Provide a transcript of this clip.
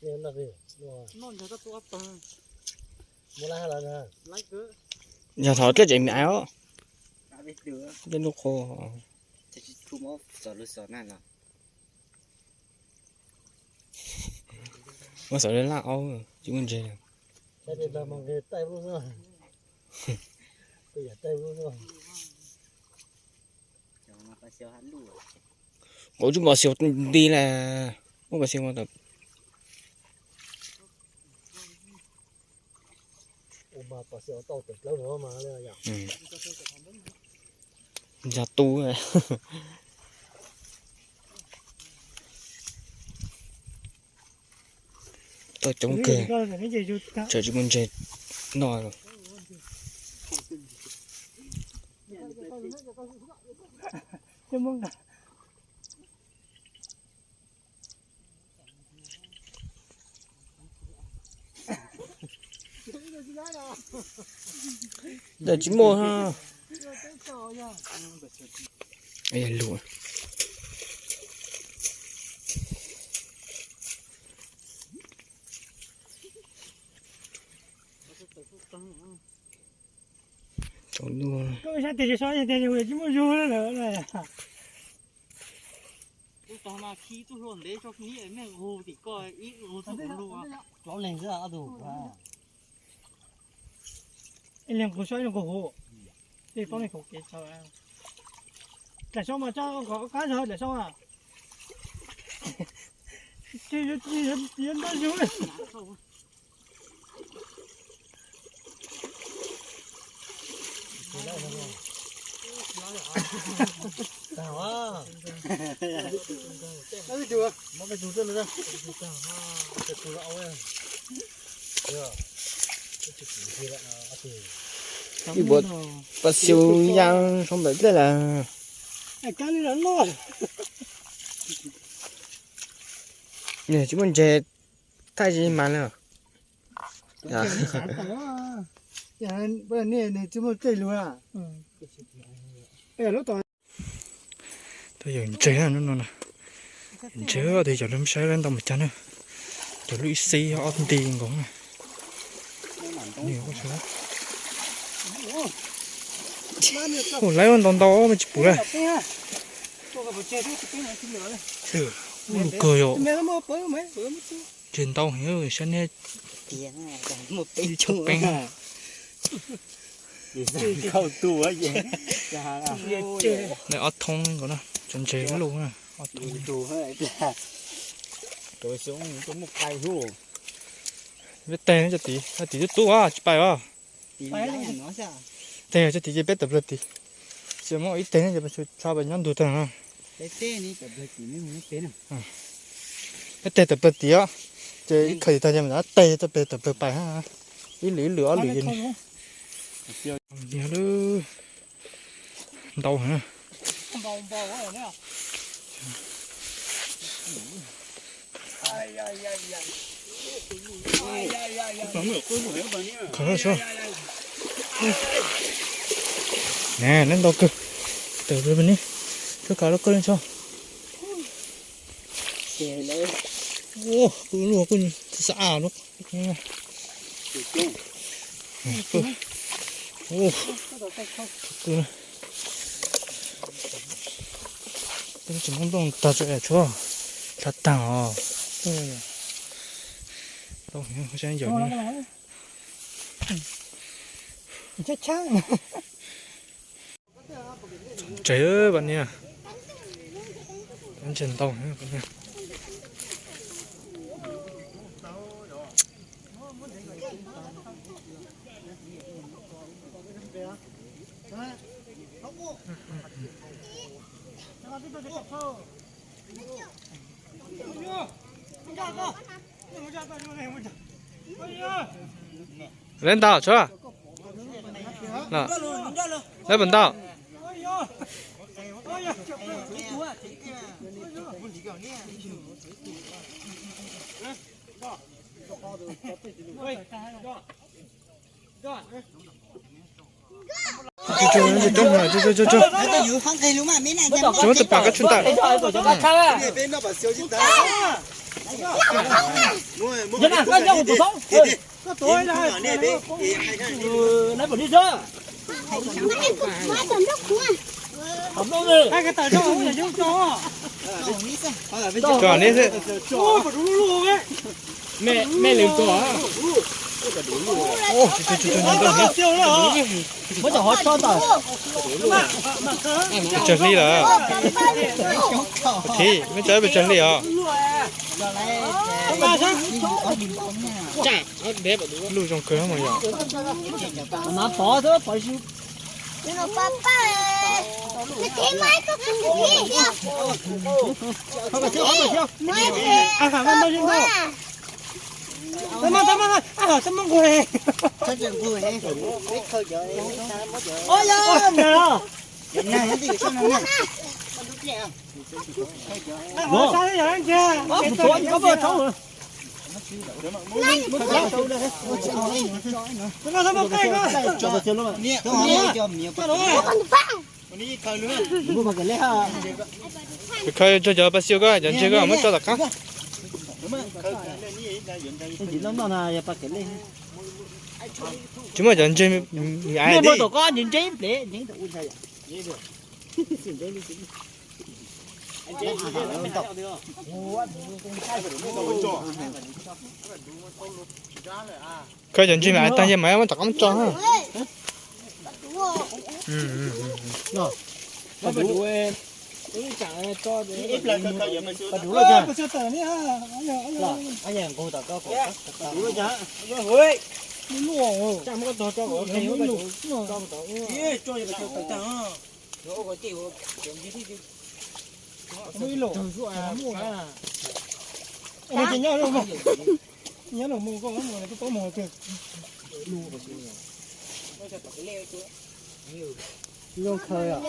Yog thov dlej tsev me ais os. Dlej lub qhua. Ua xov laj aub tsis muaj ntses. Kuv tsis pom xyov nti las, muab pom xyov mas. Ntsa tu. Tau coob kawg, tseem tsis muaj ntses noj. Ntawm tsis muaj. Lus. Koj sab tes tsis so, tes tsis muaj zug lawm. Ib leeg kuv so ib leeg kuv hu. Tej toob leej kaum kev tsaws. Daim soob mas tso kom qab zog daim soob mas. Yuav ntab zug. Ib puas pas xyus ya soo npawm dlej lawm. Nws tsis muaj ntses thaij tsis mas li. Tsis muaj tej lus. Tuaj yawm ntses no, ntses tus yawm lub saib ntau mas cas na. Cov lub ib xib ob nti nkaus. Ua laib ntau ntau me tsis pum lawm. Ub lus kawg yom. Ntses ntau heev sab niag. Peb. Ob thoob nkaus na, cov ntses loj na, ob thoob. Peb teg cov tid, cov tid tub tub tsis pais os. Teg cov tid ces peb tawm plaws tid. Tsis muaj ib teg ne ces peb tso peb nyob ntug tag na. Peb teg tawm plaws tid os, ces ib khawm tag ces mam teg tawm plaws pais. Ib lwm ib lwm ob lwm. Ntau heev. Khaws los tso. Neb ntau kawg. Tawm plaws pem ni. Khaws khaws los kawg li tso. Ua kuj luaj kuj xav av lub. Tsis muaj nplooj tag tso es tshuav tag tag os. Tau saib yawm ni. Tsev pam niag. Ntses ntau. Lawv ntau tso. Lawv puas ntau? Tso, tso, tso, tso, tso, tso. Tso, tso, pam kab tshum ntawm. Yog na, koj nyob kuv tus toob. Koj tuav ib lab. Nab pom li xwb. Hom nplooj li. Tso neb xwb. Me lwm tus. Muab cov hov tso tawm. Pes tsawg hli lawm? Thiab, muab tso pes tsawg hli os? Lub zoo kawg mas yom. Mas pov xwb, pov xwb. Khaws cov pas xiu koj, cov ntseg koj muab tso tom qab. Tsis muaj cov ntseg, tom koj ntseg ntseg plev. Koj cov ntseg mas tag yog mas muab tom qab muab tso. Nyob los mus koj mus, koj mus kawg. Zoo kawg.